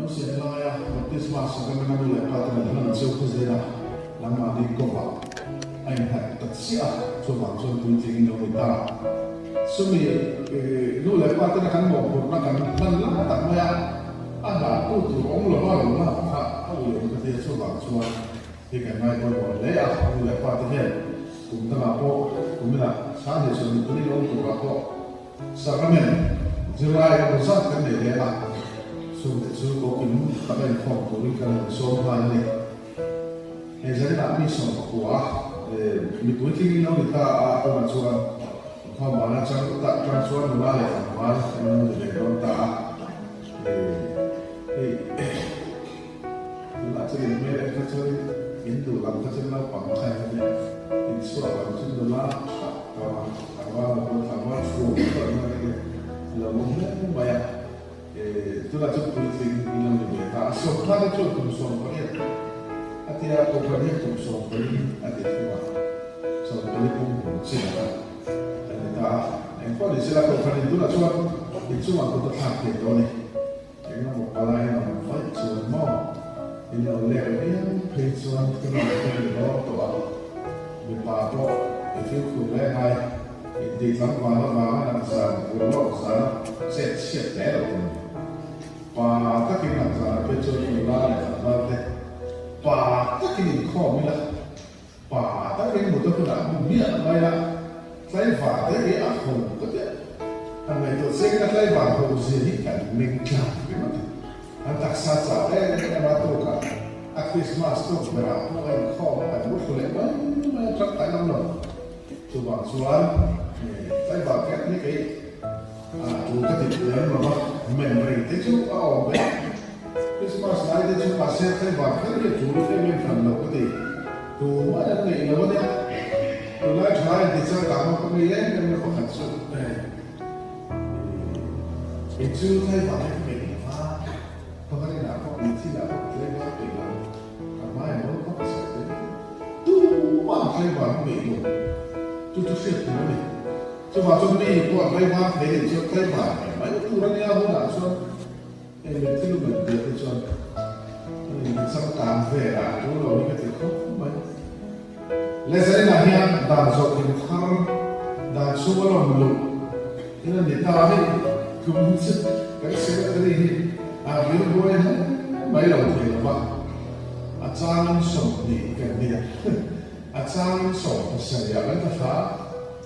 Lo siam laia baptisma sacrament a nu leh pa ten an hlan cheu kha zela nangmahni kawvah a innghat ta chiah a, chuvang chuan puitling in lo ni ta. Chumi nu leh pa tena kan mawhphurhna kan hlan lai tak mai a, a hlantu tur awm lova lo lak kha a ui awm ka ti a, chuvang chuan hei kan ngai pawimawh hle a, nu leh pa te hian kum dangah pawh kuminah Sanghnih 24 lo awm turah pawh Sacrament zirlai emaw zat kan nei leh a, chungte chu kawkin taka inkhawm turin kan rawn sawm nghal a ni. Hei zaninah mi 19 mi puitling in lo ni ta a, tunah chuan inkhawm vana chang tak tang chuan nula leh tlangval kan lo ni ve dawn ta a. Hei tunah chuan in hmel en kha chuan in duh lam kha chuan naupang kha in nia, in chhuak lam chu nula tha tawh a, tlangval ah pawh tlangval chhuak tawh in a nia a lo awm hle mai a. Tunah chuan puitling in lo ni ve ta a, 15 te chuan kum 18 a tia, kohhran hian kum 14 a ti thung a, 14 pum hlum chin a kan ni ta a. Engpawh ni sela kohhran in tunah chuan inchungah kut a thlak thei tawh a ni. Engemaw palai in awm vaih chuan maw in lo lek viau phei chuan thil an thlen dawn tawh a, mipa pawh i fimkhur leh ngai, intih tlangval avanga nang zan ur lawk zan a chet chhiat hle lo tur. Pa takin nang zan a phei chuan nula leh tlangval te pa takin inkhawm ila, pa takin mut a hunah mu miah mai a, tlaivar te hi a ho ka ti a, han ngaihtuah chiangin a tlaivar ho zia hi kan meng tlang ringawt a, an taksa chau em em a tukah a Christmas tuk berah pawh a inkhawm a kan mu thlu leh mai mai a tang kai lam lo. Chuvang chuan tlaivar kher hi kei a tul ka ti lem lo va, men rei te chu a awm ve a, Christmas lai te chu mahse tlaivar kher hi a tul em em hran lo ka ti. Tumah an neih lo a nia. Tunlai thalai inti changkang ho ka ngei em em na pakhat chu kei chu tlaivar hi ka peih lo va, pakhat inah pawh mithilah pawh ka tlaivar peih lo, ka hmai a mawl vak sawi te tumah an tlaivar ka peih lo chu chu hriat tur a ni. Chuvang chuan mi pawh an tlaivar thei nih chuan tlaivar ve mai tur a nia hunah chuan Hei leh thil ngaih biak hi chuan an inti changkang vel a, a tul lo hi ka ti khawp mai. Leh zaninah hian dan zawhthing thar dan chhung a lawm luh in a ni ta a, hei tlum hi chu kan secretary hi a ril buai hle mai lo thei lo va, a changin 20 kan ni a, a changin 17 ah kan tla thla a.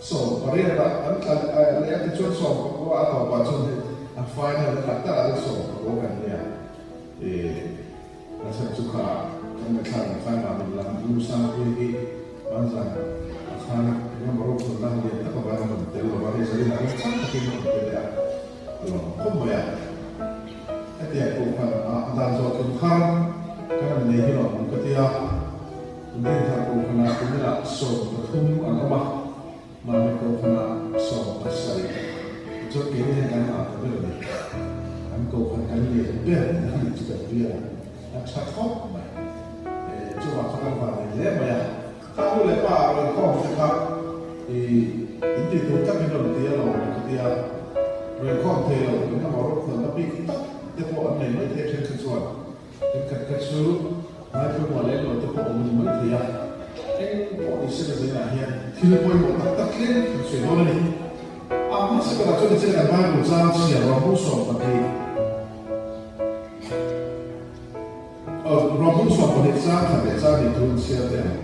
18 ah an tla leh a tichuan 19 a tawpah chuan hei a final a tak tak ah chuan 19 kan nia ih a chhan chu kha kan ngaihthlak ang khan mah min lam lu sang pui hi hmanzan ah khan engemaw rokhawlhna lian tak avangin a rawn tel lo va, hei zanin ah hian chang takin a rawn tel leh a a lawm khawp mai a. Hetiang kohhran ah dan zawh thun thar kan han nei hi lawm ka tia. Dinthar kohhranah kuminah 13 an awm a, mahni kohhranah 17. Tichuan keini hian kan ngah ta ber a ni. Kan kohhran kan lian ber a nih chu kan bial a, a tha khawp mai. Chuvang chu kan van nei hle mai a. Kha nu leh pa rawn khawm te kha i in tih tur takin rawn ti a lawm ka ti a, rawn khawm thei lo engemaw rawkhawnna bik tak te pawh an nei maithei then kha chuan. Thenkhat kha chu ngaipawimawh lem lo te pawh awm a ni mai thei a, eng pawh ni se la zinah hian thil pawimawh tak tak thleng kan sawi dawn a ni. A hmasa berah chuan nichina kan Bible chang chhiar Rawhmu 12 Rawhmu 12 chang khat leh chang hnih thu an chhiar teh ang.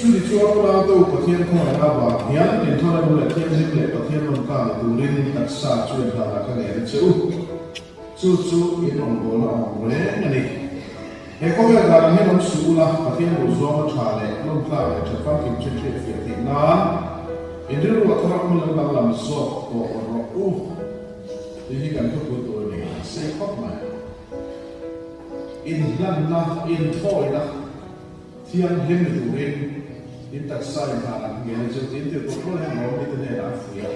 Chumi chuan Unaute u Pathian khawngaihna avang hian inthawna nu leh thianghlim leh Pathian rawn kal ni turin taksa chu inhlanah ka ngen a che u. Chu chu in rawngbawlna awm reng a ni. He khawvel dan ang hian awm suh ula, Pathian duh zawnga tha leh lawmtlak leh that famkim chin hriat fiah tih nan in rilru a thar hmun lam danglam zawk tawh rawh u tih hi kan thupui tur a ni a sei khawp mai. Inhlanna, inthawina thianghlim ni turin in taksa inhlan ang nge ni chu tiin tirhkoh Paul hian Rom mite hnenah a fuih a.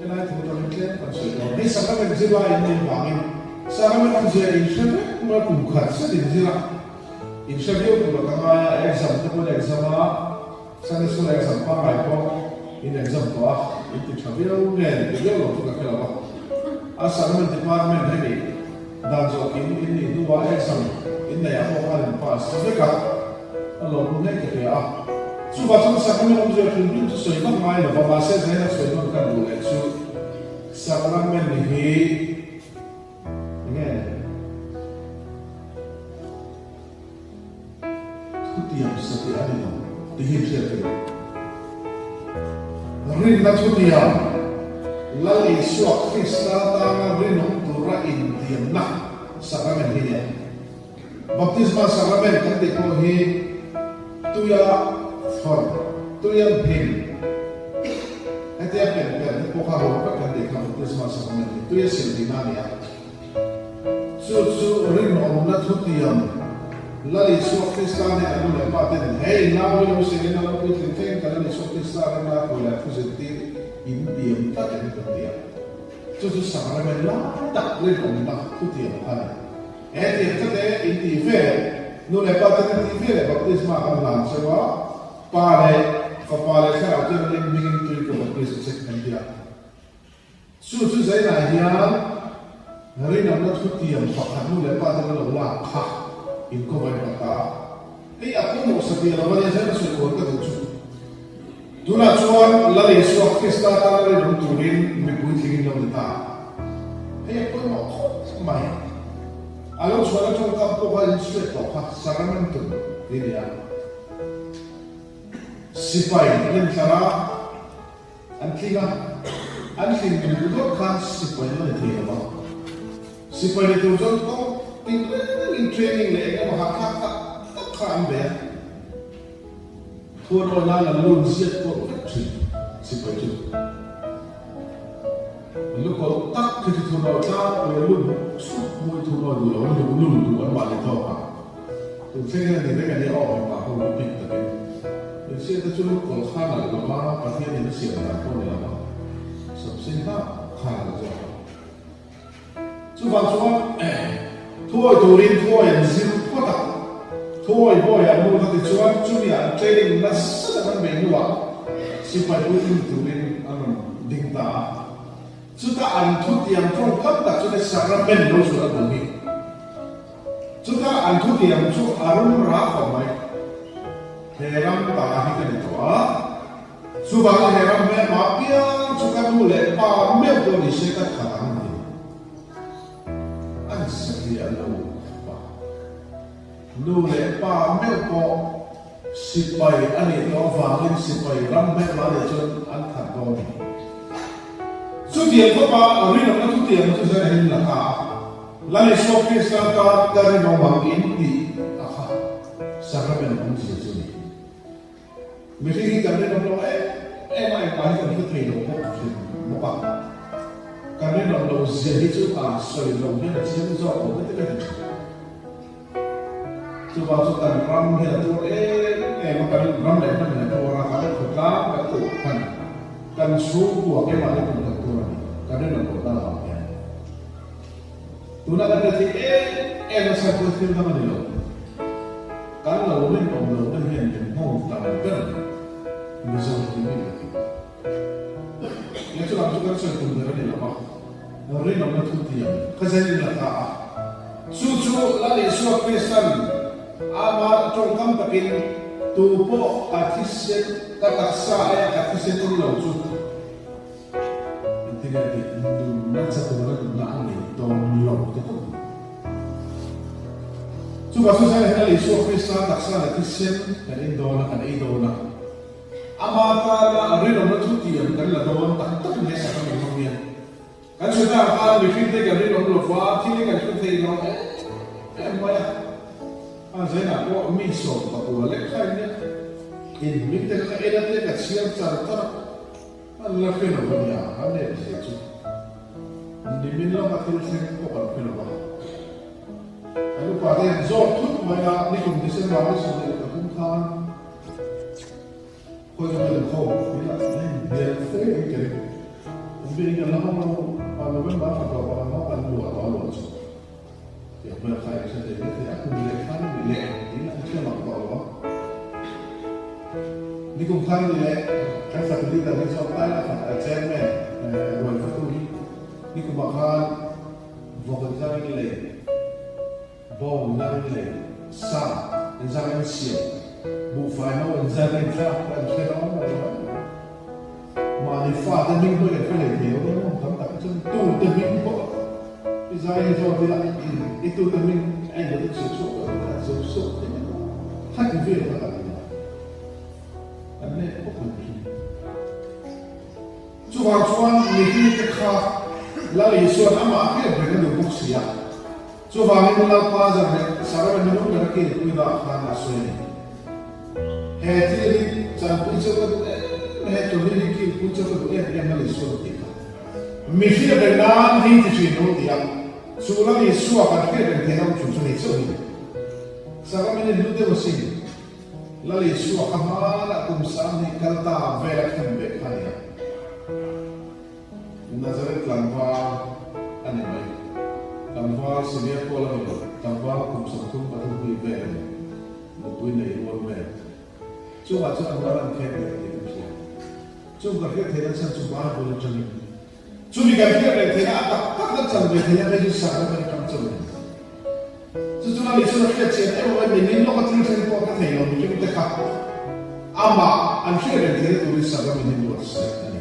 Helai thu atangin tlem kan sawi dawn. Hei sacrament zirlai in nih vangin sacrament awmzia in hre vek mai kum khat zet in zir a, in hre viau tur a ka ngai a, exam te pawhin exam a, Sunday school exam pangngai pawh in exam tawh a, in ti tha viau nge ni ti viau lo chu ka hre lo a, a sacrament department hemi. Dan zawh kim in nih hnuah exam in neih ah pawh khan in pass vek a, a lawmawm hle ka hria a. Chuvah chuan sacrament awmzia hrim hrim chu sawi vak ngai lova, mahse zaina sawi hman kan duh leh chu sacrament hi enge thutiam satih a ni lo tih hi hriat theih. Rinna thutiam, Lal Isua Krista tana rinawm tura intiamna sacrament hi nia. Baptisma sacrament kan tih pawh hi tuia thlawr, tuia hnim, hetia pen pen te pawh kha ho vek kan tih kha baptisma sacrament hi tuia sil tihna a ni a. Chu chu rinawmna thutiam, Lal Isua Krista nen a nu leh pa ten hei nau hi lo sengin a lo puitling thleng kan Lal Isua Krista rinna a khawi leh thu zirtir in tiam tlat em kan ti a. Chu chu sacrament lai tak rinawmna thutiam kha a ni. He tiang tlat e in ti ve leh nu leh pa ten in ti ve leh baptisma kan hlan cheu a, Pa leh Fapa leh Thlarau Thianghlim hmingin tui ka baptist che kan ti a. Chu chu zainah hian rinawmna thutiam pakhat nu leh pa ten a lo lak kha incover in ka ta a. Hei a pawimawh satih a lo va nia zaina sawi kual ka duh chu. Tunah chuan Lal Isua Krista tana rinawm turin mipui tling in lo ni ta. Hei a pawimawh khawp mai. A lo chhuahna tawngkam pawh kha insuet tawh kha sacramentum tih a ni a. Sipai an intlar a. An tling a, an hlim duh deuh khan sipai an la ni thei lo va. Sipai ni tur chuan kawng tin rengin training leh eng emaw hahthlak tak tak kha an bei a. Thuan awi nan an lun ziat pawh vek thin sipai chu. An lu kawlh tak khi chu thuan awi tlangpui a lun chhup mawi thuan awi duh lo an luh lul duh an mahni tawk a. Tun thleng hian a ni reng a nia aw mipa ho hi bik takin. Insiate chu lu kawl kha nalh lo va, Pathianin a siam dan pawh ni lo va, samsin hlak kha nalh zawk a. Chuvang chuan thuawi turin thuawi an zir phawt a, thuawi bawiah an lut a tichuan chumi ah an training nasa tak an bei hnuah sipai puitling turin an rawn ding ta a. Chuta an thutiam tawngkam tak chu ne sacrament lo chhuah a duh hi. Chuta an thutiam chu a rum ra khawp mai. He ram ta hi ka ni tawh a, chuvangin he ram hmelma piang chu ka nu leh pa meuh pawh ni se ka that ang ti. An satliah lo khawp a. Nu leh pa meuh pawh sipai a nih tawh avangin sipai ram hmelma nih chuan an that dawn a ni. Chutiang khawpa rinawmna thutiam chu Zerahim la ta a. Lal Isua Krista tan ka rinawm ang in tih a kha sacrament awmzia chu a ni. Mihring hi kan rinawm lo em em a, engmah hi kan hre thei lo bawk thin bawk a. Kan rinawm lo zia hi chu a sawi lo hian a chiang zawk lo heti ka ti thin. Chuvang chu kan ram hian a tuar em em a, kan ram leh hman hian a tuar a, kan khawtlang kan tuah hman, kan chhungkua keimahni kum kan tuar a ni, kan rinawm loh dan avang hian. Tuna kan hre thei em em nasa pawh thil dang a ni lo. Kan lo rinawm lohna hian min nghawng tam ber Mizo hi mi ka ti. He chu lam chu kan sawi tum ber a ni lo va, rinawmna thutiam ka zen in la ta a. Chu chu Lal Isua Kristan ama tawngkam takin tu pawh ka thisen, ka taksa e ka thisen in lo chu, Engtin nge tih nunna chatura nunna a nei dawn lo ti tawp ang. Chuvang chu zan hian Isua Krista taksa leh thisen kan in dawn a, kan ei dawn a. Ama tana a rinawmna thutiam kan la dawn tak tak in he sacrament hmang hian kan sawi tak ang khan mihring te kan rinawm lo va, thil hi kan hre thei lo em em mai a. A zenah pawh mi 19 lek kha in nia, in hming te kha en a te ka chhiar char char a. An la hre lo a nia, an leh zia chu nimin lama thil thleng pawh kan hre lo a. Kan upa te an zawt thut mai a, nikum December ni 23 khan khawi ka hmel khawm tih a hei hmel fe in ka ring. An biak in kan la hawng lo, November thla tawp ah kan hawng kan luah tawh a luah chu. Tiang vel kha in hre thei mai thei a, kum leh khan ni leh tiin an hre mang tawh lo a. Nikum khan ni leh kan fatu leader hi zawk tai la khat a chairman ruai fatu hi nikumah khan vawk in zangin lei. Bawng nang leh sa engzah nge an siam? Buhfai no engzah nge an thlak an hre dawn lo mai. Mahni fate hming pawh i kan hre leh thei lo emaw tam tak hi chuan tute hming pawh i zai hi zawt ila i tute hming a in lo chhe chhuak lo kha zo sawt thei mai a, khati vel kha kan ni a, kan leh bawk lo thin. Chuvang chuan mihringte kha Lal Isua'n amah hriat reng a duh bawk si a. Chuvangin Lalpa zarheh Sarah minung ber a kilpui dah khan a sawi a ni. He thil hi chanpui cheu ka duh em em, he chawlhi hi kilpui cheu ka duh em em Lal Isua an tih kha. Mi hriat reng nan hi ti thin lo ti a, chu Lal Isua kan hriat reng theihna awm chhun chu ni chauh hi. Sarah min in hlu deuh asin. Lal Isua kha hmanah kum 2000 kal ta vel a khem ve kha a ni a. Nazareth tlangval a ni mai. Tlangval senior pawl a ni lo, tlangval kum 33 mi vel a ni. Nupui nei rual vel. Chungah chuan an ram an khen leh tih kan hria. Chung kan hriat theihna chhan chu Bible atangin chumi kan hriat reng theihna a tak tak kan chan ve theihna phei chu sacrament atang chauh a ni. Chu chu ani chuan a hriat chian em awm e, nimin lawka thil thleng pawh ka thei lo mihring te kha amah an hriat reng theihna turin sacrament hi buatsaih a ni.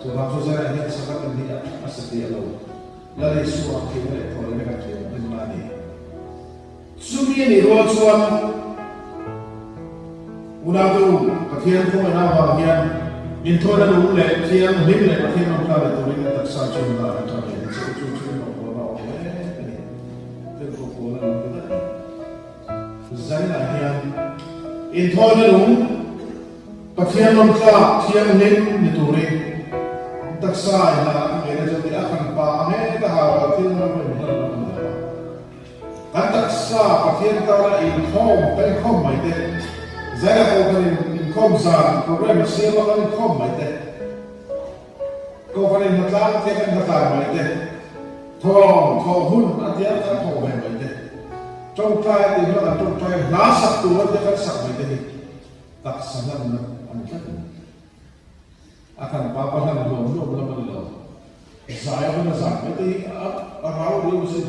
Chuvang chu zaiah hian sacrament hi a satliah lo. Lal Isua thihna leh thawhlehna kan hriat reng a ni. Chumi a nih rual chuan Unautu Pathian khawngaihna avang hian inthawina lung leh thianghlim leh Pathian awmtla leh turin kan taksa chu nunah kan ṭang leh ni che u chu chu rinawm pawlna awm hle a ni. Tirhkoh pawlna lung te daih a ni. Zainah hian inthawina lung Pathian awmtla thianghlim ni turin taksa inah ngeina chu tih a kan pa ang e ka hau a thil ram a inhlan ram a ni lo a. Kan taksa Pathian tana inkhawm kan inkhawm mai te, Zaina pawh kan inkhawm zan program a siam a kan inkhawm mai te, Kohhran inhlatlang te kan hlatlang mai te, thawng thawh hun a tia kan thawh ve mai te, tawngtai a tih huna kan tawngtai hla sak tur a tia kan sak mai te hi taksa hlanna a ni tlat a ni. A kan pa pa hlan nuam nuam lam a ni lo. Zai a hun a zai mai te hi a rau riau a sin.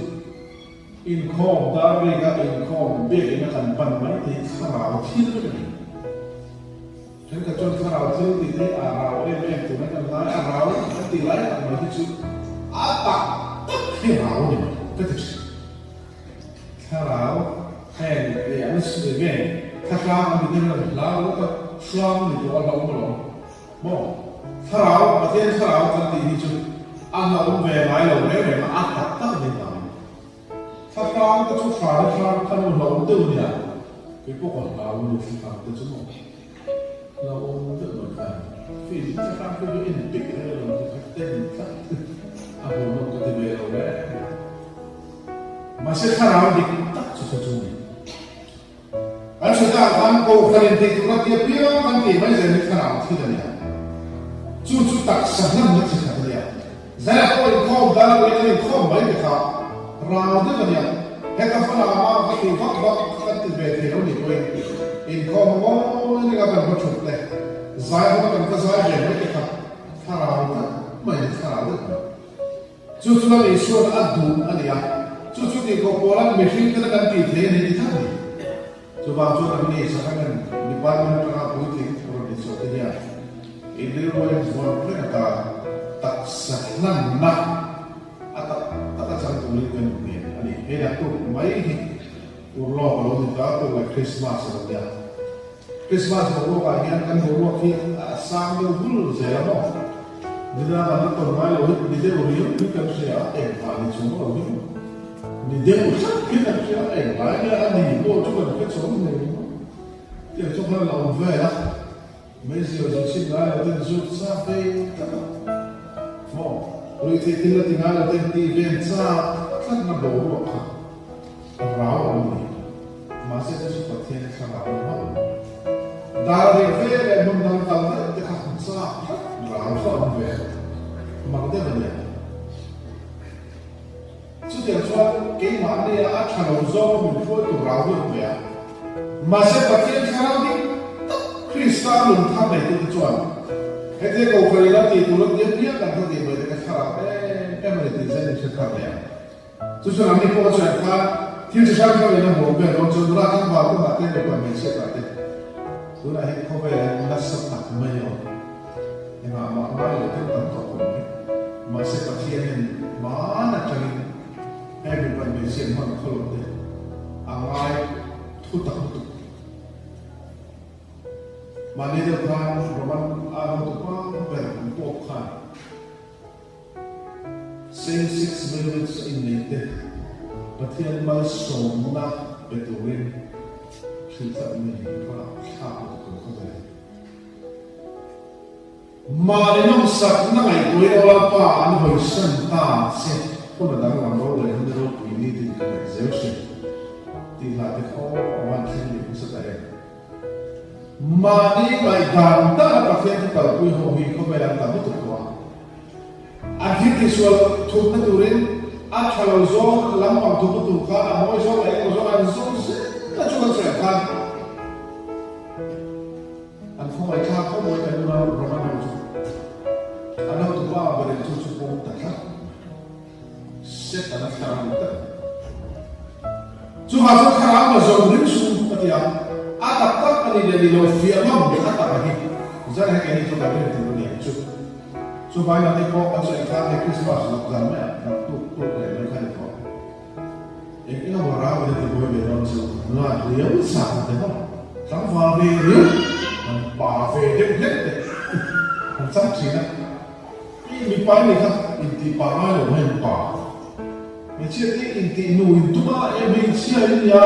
Inkhawm dar rik a inkhawm biakinn a kan pan mai te hi thlarau thil vek a ni. Thenkhat chuan thlarau thil tih te hi a rau em em tuna kan ngai a rau kan tih lai tak mai hi chu a tak tak hi rau a ni mai ka ti thin. Thlarau heng leh an sawi nge thlatlang an ti deuh a hlau lutuk a hruang ni tawh a hlauhawm alawm maw? Thlarau Pathian thlarau kan tih hi chu a hlauhawm ve ngai lo reng reng a a tak tak a ni vangin thlatlang te chu hran a hran kha nu hlauhawm deuh a nia kei pawh ka hlau a ni thlatlang te chu maw hlauhawm deuh mai kha field thlatlang te chu en peih reng alawm chu kha ten tlat a hmuhnawm ka ti ve lo reng. Mahse thlarau dik tak chu kha chu a ni. Kan hre ta khan Kohhran in tih tura tia piang kan tih mai zel hi thlarau thil a ni a. Chu chu taksa hlanna chi khat a ni a. Zaia pawh inkhawm dan leh kan inkhawm mai te kha rau deuh a ni a. Heta hmalama ka tih vak vak kan ti ve thei lo ni pawhin inkhawm a ngawi reng a kan va thut te, zai huna kan va zai ve mai te kha thlarau deuh mai a ni, thlarau deuh mai. Chu chu Lal Isua'n a duh a ni a, chu chu tih kawh pawlan mihring tena kan tih thei a ni ti tlat a ni. Chuvang chuan an ni Sacrament Department atanga puitling rawn insawi te hian in rilru a invawn reng ata taksa hlanna a tak tak a chang turin kan inhmel a ni. Hei naktuk mai hi urlawk a lo ni ta tuk leh Krismas a lo nia. Krismas boruakah hian kan boruak hi a sang deuh vul zel a maw? Nidang an la tawn ngai lo hi ni deuh riau hi kan hria a, engvah ni chung lo hi ni deuh tlat hi kan hria a, englai nge a ni pawh chu kan hre chawm nei maw? Tiang chu khan la awm vel a, meizial zu chhit ngai lo ten zut chak ve tlat a maw? Ruihtheih thil la ti ngai lo ten tih ven chak tlatna boruak kha rau a awm a ni. Mahse chu chu Pathian thlarau a ni hauh lo. Dar rih ve leh hmun dang kal daih te kha hmu chak tlat rau kha awm ve mak deuh a nia. Chutiang chuan keimahnia a tha lo zawng a min hruai tur rau hi awm ve a. Mahse Pathian thlarau dik tak Krista nun thar neitute chuan hetia Kohhran ila tih tur a tia piang kan kha tih mai te ka thlarau em em a ni tih zen in hre thar leh ang. Chu chuan anni pawh chuan khan. Thil chi hrang hrang in a hmuh vel dawn chuan nula tlangval kawngah te mipa hmeichhia tah te tunah hian khawvel hian nasa tak mai a awm. Engah mah ngai lo ten tam tawh khawp mai. Mahse Pathian hian hmaan atangin heng mipa hmeichhia hman khaw lo te a ngai thu tak lutuk. Mahni deuh khan Roman a hotupa ber an pawp khan Same sex marriage a innei te Pathian malsawmna pe turin hrilh tlat mai hi ka thlak lutuk lo khawp e. Mahni nawmsakna ngaihtuahin aw Lalpa an hawisan ta che hun a danglam ro leh hun ropui ni tin ka ngaih zel hrim tih hlah te khaw a van thleng leh hmasa ta em. Mahni ngaihdan dana Pathian chu kalpui ho hi khawvel an tam lutuk tawh a. An thil tihsual thupna turin a tha lo zawng lampang thupna tur khan a mawi zawng leh engemaw zawng an zawng zel a chu kan sawi ang khan an khawngaihthlak khawp mai kan nuna Roman ho chu an hotupa berin chu chu pawm ta tlat Setana thlarau tak a ni. Chuvang chuan thlarau ma zawng ring sum a ti a, a tak tak a ni leh ni lo fiah ngam leh a tak a hi zan hek eng hi chu kan rin tur a ni ang chu. Chuvangin a ni pawh kan sawi khan hei Christmas lak zan maiah nak tuk tuk leh mai kha ni tawh. Eng eng emaw rau in a ti buai ve dawn chu nula riau sa ang te maw tlangval ve riau han pa ve deuh hlek te han chang thin a. I mipa i nei kha intih pa ngai lo hei pa. Hmeichhia te intih nu in tum a, e hmeichhia in nia,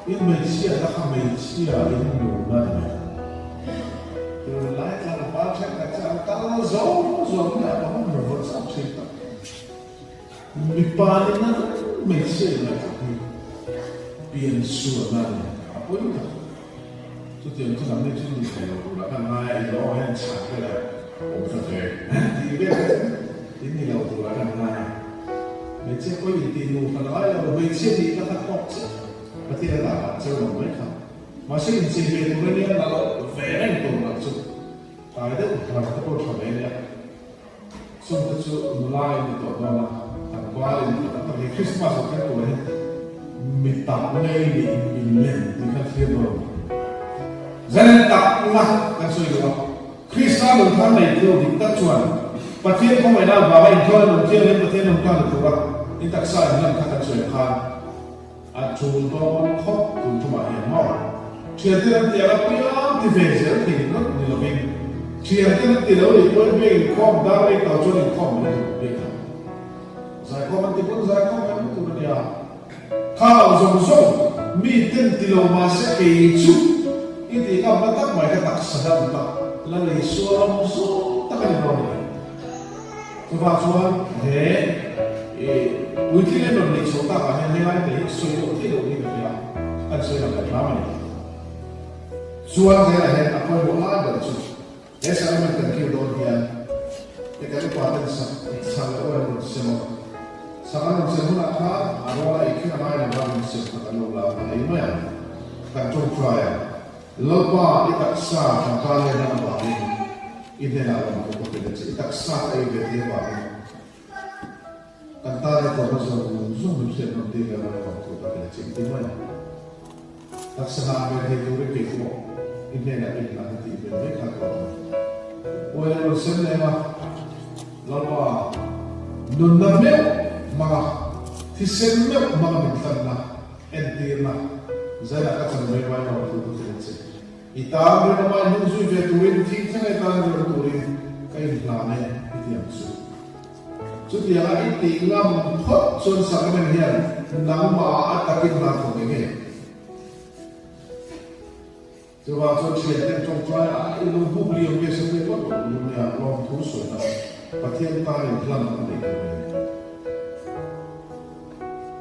in hmeichhia na kha hmeichhia in nu na ni mai. Tun lai tlangval thenkhat chu an kal zo zo mai a, ka hman rawn vawn chak thin tak. Mipa ni na hmeichhia in ngaihtuah hi pian sualna a ni a pawi tak. Chutiang chu nangni chu ni thei lo tur a kan ngai a, i aw hian chhan vel a awm ta ve tih vel kha chu in ni lo tur a kan ngai a. Hmeichhia pawh intih nu kan ngai lo, hmeichhia nih na kha tawk chiah Pathian a dah lah cheu lo mai kha. Mahse inchei ve tur ania la loh ve reng tur lah chu tlai deuh hnar te pawh tha ve ania. Chungte chu nula in ni tawh dawn a, tlangval in ni tawh tak tak hi Christmas ah kher tur hian mi tak ngei nih in min lem tih khan thlir dawn a ni. Zalen tak na kan sawi duh a, Krista nun thar nei thil dik tak chuan Pathian khawngaihna avanga inthuan a nun thianghlim Pathian nun khan a tur a, in taksa in lan kha kan sawi ang khan a tul dawn khawp tun tumah hian maw? Thiante an ti ang apiang ti ve zel thei ringawt ni lovin thiante an ti lo nih pawhin biak inkhawm dar rei tawh chuan inkhawm mai tur biak ang. Zaikhawm an ti pawn zaikhawm mai mai tur a nia. Kha lo zawng zawng mi ten ti lo mahse kei chu i tih ngamna tak mai kha taksa dam tak la nei sual awm zawng tak a ni dawn a ni. Chuvang chuan he puitling an rawn neih chhoh takah hian helai te hi sawi loh theih loh hi ka hria a, an sawi lang leh hram a ni. Chuan zelah hian a pawimawh lai ber chu he sacrament kan kil dawn hian he kan upa ten sak chhan leh uar an rawn sem a, sak an rawn sem hunah khan a ruala ei kher a ngai lo va rawn sem kha kan lo la a ei mai ang, kan tawngtai ang. Lalpa, i taksa tangka lena avangin i hnenah rawn kawp a pe che. I taksa ka ei ve thei avangin kan tan e tawrhna zawng zawng min hriat nawn tir leh rawn kawp a pe che i ti mai ang. Taksa hah ve thei turin kei pawh i hnenah i inhlan a tih ve mai kha ka awm. Uaile rawn sem lem a, Lalpa, nunna meuh hmanga, thisen meuh hmanga min tlanna, Entirna, Zaina ka chan mai mai lo thu ka hrilh che. I tan rinawma i hnung zui ve turin thing thleng e tan rinawm turin ka inhlan e i ti ang chu. Chutianga i tih ngam phawt chuan sacrament hian nangmah a takin hna thawk eng nge? Chuvang chuan thianten tawngtai a i lo buk liam nge sa te vak loh lung nia lawmthu sawina Pathian tan in hlan a nei tur a ni.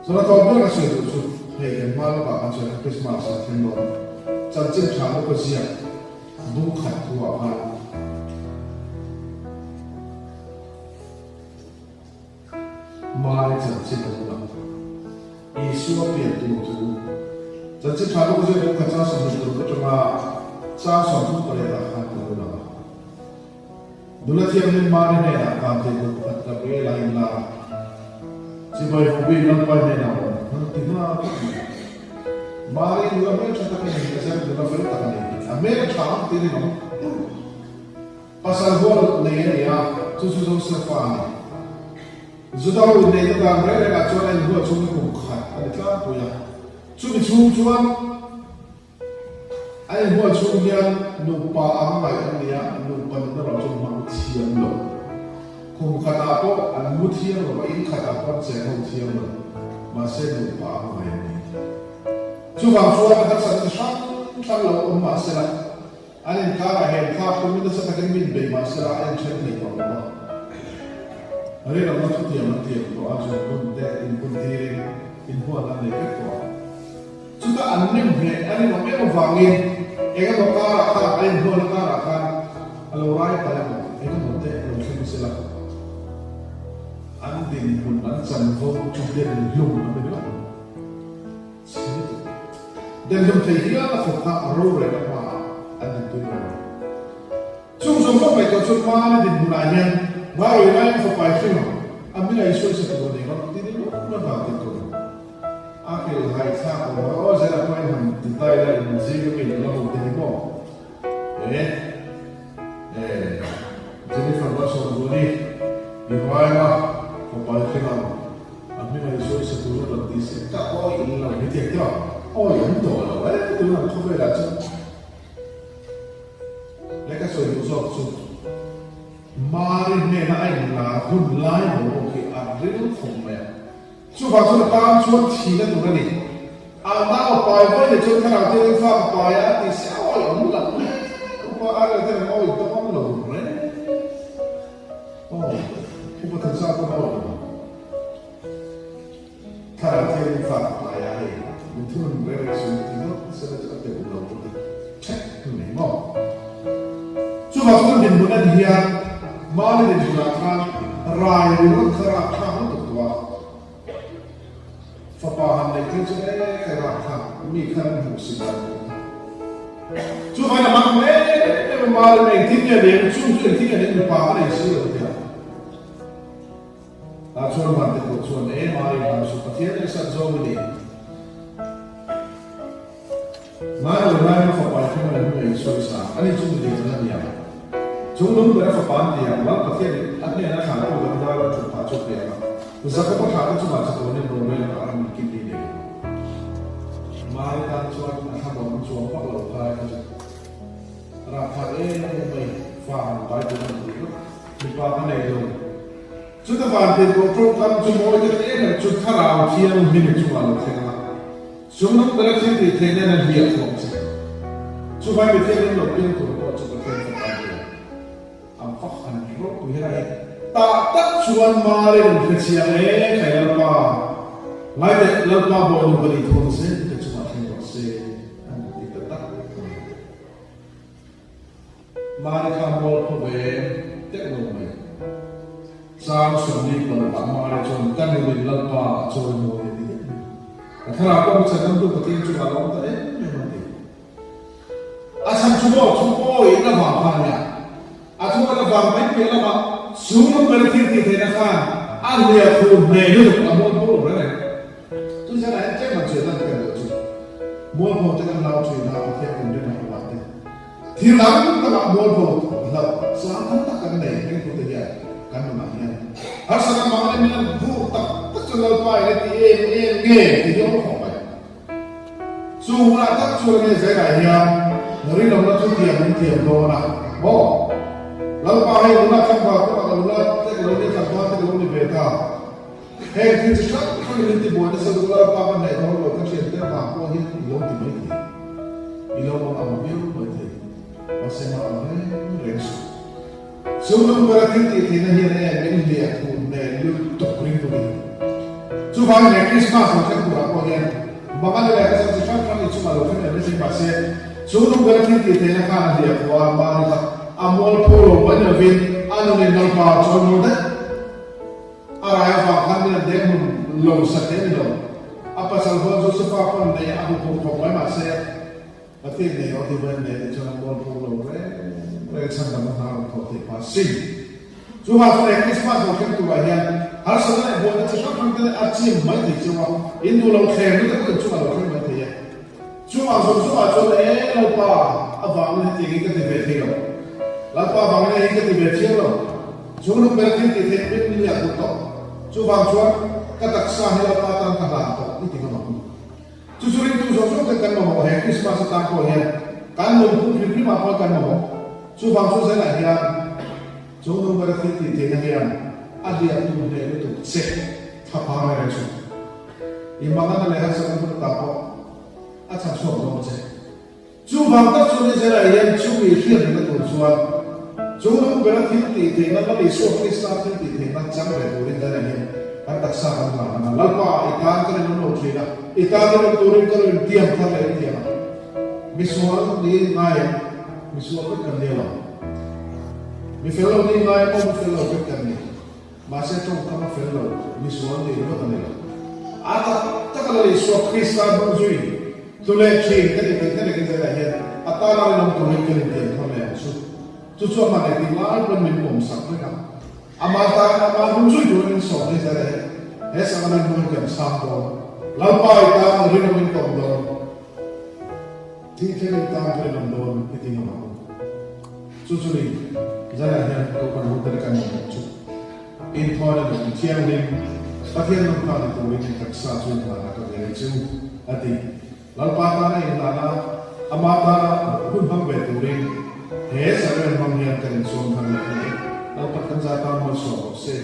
Chuan a tawp ber ka sawi duh chu hei kan hma lawkah kan sawi kha Christmas a thleng dawn chanchin tha luka ziak bung khat thu ah khan Mari chanchin a hmun a, Isua pian tur chu chanchin tha bawk zir bawk kha chang 25 atanga chang 38 ah khan ka hmun ang a. Nula thianghlim Mari hnenah van thei tur pakhat Gabriela in lar a, Chibai Vobi Lalpai hnenah awm. ti nghal vek mai. Mari nula hmeltha tak a ni, Nazareth nula fel tak a ni. A hmel a tha ang tih rinawm. Pasal hual nei a ni a, chu chu Josefa a ni. Juda ho inneihna dan reng rengah chuan a inhual chhung hi kum khat a ni tlangpui a. Chumi chhung chuan a inhual chhung hian nupa ang ngaih an ni a, nupa nuna erawh chuan hmang thiam lo. Kum khatah pawh an mu thiam lo va, in khatah pawh an cheng ho thiam lo. Mahse nupa ang ngaih an ni. Chuvang chuan harsatna chi hrang hrang lo awm mahsela, An inkarah hen thlak tumin nasa takin min bei mah sela a inthen thei tawh lo a. Rinawmna thutiam an tiam tawh a, zungbun te inbun tirin inhuan an nei vek tawh a. Chutah an nem hneh a rinawm em avangin eng emaw karah khan a inhuan a karah khan a lo rai palh emaw eng emaw te lo thleng sela an dinhmun an chanvo chu den hlum an ni ringawt ang. Denhlum thei hial a khawp kha rorel a hmaah an dinpui lo ang. Chung zawng zawng ngaihtuah chuan hmana dinhmunah hian Ngairui laiin fapa i hring ang, a hming a i sawi sa tur a nei rawh ti ni lup na vang tih tur a hrilh hai thlak awm a, aw zela pawhin han ti ta ila in zing a mi nula ho te hi maw e e Jennifer Malsawmzuali i raima fapa i hring ang. A hming a i sawi sa tur a rawn ti se ka awi in lo ni tiang tawh awi an tawh lo e tun ang khawvel ah chuan le ka sawi duh zawk chu Mari hnena a in lar hun lai boruak hi a ril khawp mai a chuvang chuan a tan chuan thihna tur a ni a nau a pai vawi leh chuan thlarau te in fa ka pai a ti se awi awm lo hle upa a rel te ang awi dawn lo reng aw upa thansa pawn awi lo. Thlarau thiangin fa ka pai a hei min thunun reng reng suh ti ngawt sela chu a teuh lo ka ti ṭhek mai maw. Chuvang chuan dinhmun a ni hian Mali dinhmunah khan rai ringawt kha rakthlak lutuk tawh a, fapa han neih phei chu e ka rakthlak mi khan an hmuh si dan bawk a. Chuvangin a mang em em a Mali engtin nge ni ang chung chu engtin nge ni ang mipa ka nei si lo tia. Tah chuan Vante pawh chuan, E Mari, hlau suh, Pathian leh sat zawng i ni. Ngai lo lai ma fapa i thleng a leh hming a insawi sa, ani chu mi lian a ni ang. Chung lung ber a fapa an ti ang, Lal Pathian in a hnena thlah tu dang dai lo thut phah chu a pe ang a, Jakob a thlah te chungah chatuanin rorel a ram in kil ni nei ang. Mari tan chuan a thlamawm chuang vak lo khai kha chu rapthlak em em mai, fa han pai tur a ni tih ngawt, mipa ka nei lo. Chuta van tir pawh tawngkam chu mawi ka ti em em chu Thlarau Thianghlim chungah lo thleng a, chungnung bera thil tih theih nen a hliah khawm che. Chuvai mi thianghlim lo piang tur pawh chu Pathian fapa ni a, an fak han ropui hian a hei. Tah tak chuan Mari rawn hre chiang e, Khai Lalpa, ngai teh, Lalpa bawi nu ka nih thawm zel ka chungah thleng rawh se, an ti ta tak a ni. Mari kha mual pho ve teuh lo mai. Chang 46 ah Mari chuan ka nunin Lalpa a chawi mawi a ti daih mai. Ka thlarau pawh mi chhandamtu Pathian chungah a awm ta em em a ti. A chhan chu maw thu pawi in a vang kha a nia. A thu an a vang mai piah lamah chhunglum ber thil tih theihna khan a hliah thu hneh lutuk a mual pho lo reng reng. Chu zan ah hian tlem han chhuah dan kan duh chu. Mual pho te kan lau thin a Pathian kan rin a hmuh ah te. Thil dang takah mualpho hlauh sang tam tak kan nei ringtute hian kan nunah hian harsatna hmang leh min an vur tak tak chuan Lalpa eng a ti em em nge ti hi a awm khawp mai. Chu hunah tak chuan nge Zairah hian rinawmna thu thiam min thiam dawn a maw? Lalpa hei nula tlangval pawh ka nula te ka lo ni tlangval te ka lo ni ve ta. Heng thil chi hrang hrangin min tibuai nasa duh Lalpa ka hnaih dawn lo ka thiante avang pawh hian i lo ti mai thei. I lo mang ang viau mai thei. Mahse mang ang reng reng suh. Chu number a thil tih theihna hian e min hliah thu hmel lutuk ring tu ni. Chuvangin he Krismas lo thleng turah pawh hian mang a ni leh ka chhan chi hrang hrang i chungah lo thleng leh mai thei mahse chu number a thil tih theihna khan a hliah thu a mahni kha a mualpho lo mai ni lovin a nunin Lalpa chawi mawl daih. A rai avang khan min an deng hmun lo sa hle ni lo. A pasal huan Josefa pawn nei a huphurh khawp mai mahse Pathian nei aw ti vain nei te chuan a mual pho lo reng reng chhan dam a hna rawn thawh theih phah sin. Chuvang chuan he Krismas lo thleng turah hian Harsatna leh buaina chi hrang hrang te a chim mai thei cheu a, in duh lo thleng te pawh in chungah lo thleng mai thei e. Chungah zawng zawngah chuan e Lalpa avangin hetiang hi ka ti ve thei lo, Lalpa avangin hei hi ka ti ve thiang lo, chung lung ber thil tih theih min ni a kut tawh, chuvang chuan ka taksa hi Lalpa tan ka hlan tawh i ti ngam ang. Chu chu ringtu zawng zawng ten kan mamawh he Krismas atan pawh hian kan nunphung hrim hrimah pawh kan mamawh. Chuvang chu zelah hian chung lung ber thil tih theihna hian a hliah tum hle lutuk che tha phang reng reng suh. I mangana leh harsatna hun ta pawh a chhan chhuak dawn che. Chuvang tak chuan Israel hian chumi hriat rihna tur chuan chung lung bera thil tih theihna Lal Isua Krista thil tih theihna chang ve turin Israel hian kan taksa kan hlan ang a. Lalpa, i tan ka rinawm lo thin a, i tan rinawm turin ka rin tiam thar leh in tiam a. Misual ni ngai em? Misual vek kan ni lo. Mi fel lo ni ngai em? Aw, mi fel lo vek kan ni. Mahse tawngkam a fel lo, misual nih ringawt a ni lo. A tak tak a Lal Isua Krista hnung zui tlu leh thin ka ti theih hna lekin zaiah hian a tana rinawm turin kan intiam thar leh ang chu. Chu chu amah leh tih lai pawn min pawmsak vek a. Amah tan amah hnung zui turin min sawm hi zaiah hian he sangha rinhmang hi kan chhang dawn. Lalpa i tan rinawm in ka awm dawn. Thih thleng in tan ka rinawm dawn i ti ngam ang u. Chu chu ni, zanah hian Kohhran hute kan mamawh chu inthawina leh thianghlim Pathian lam tan ni turin in taksa chu inhlana ka ve chu, a ti. Lalpa tana inhlana, ama tana hun hmang ve turin he Samuel hmang hian kan insuam thar leh a ni. Lalpa kan za tan malsawm rawh se.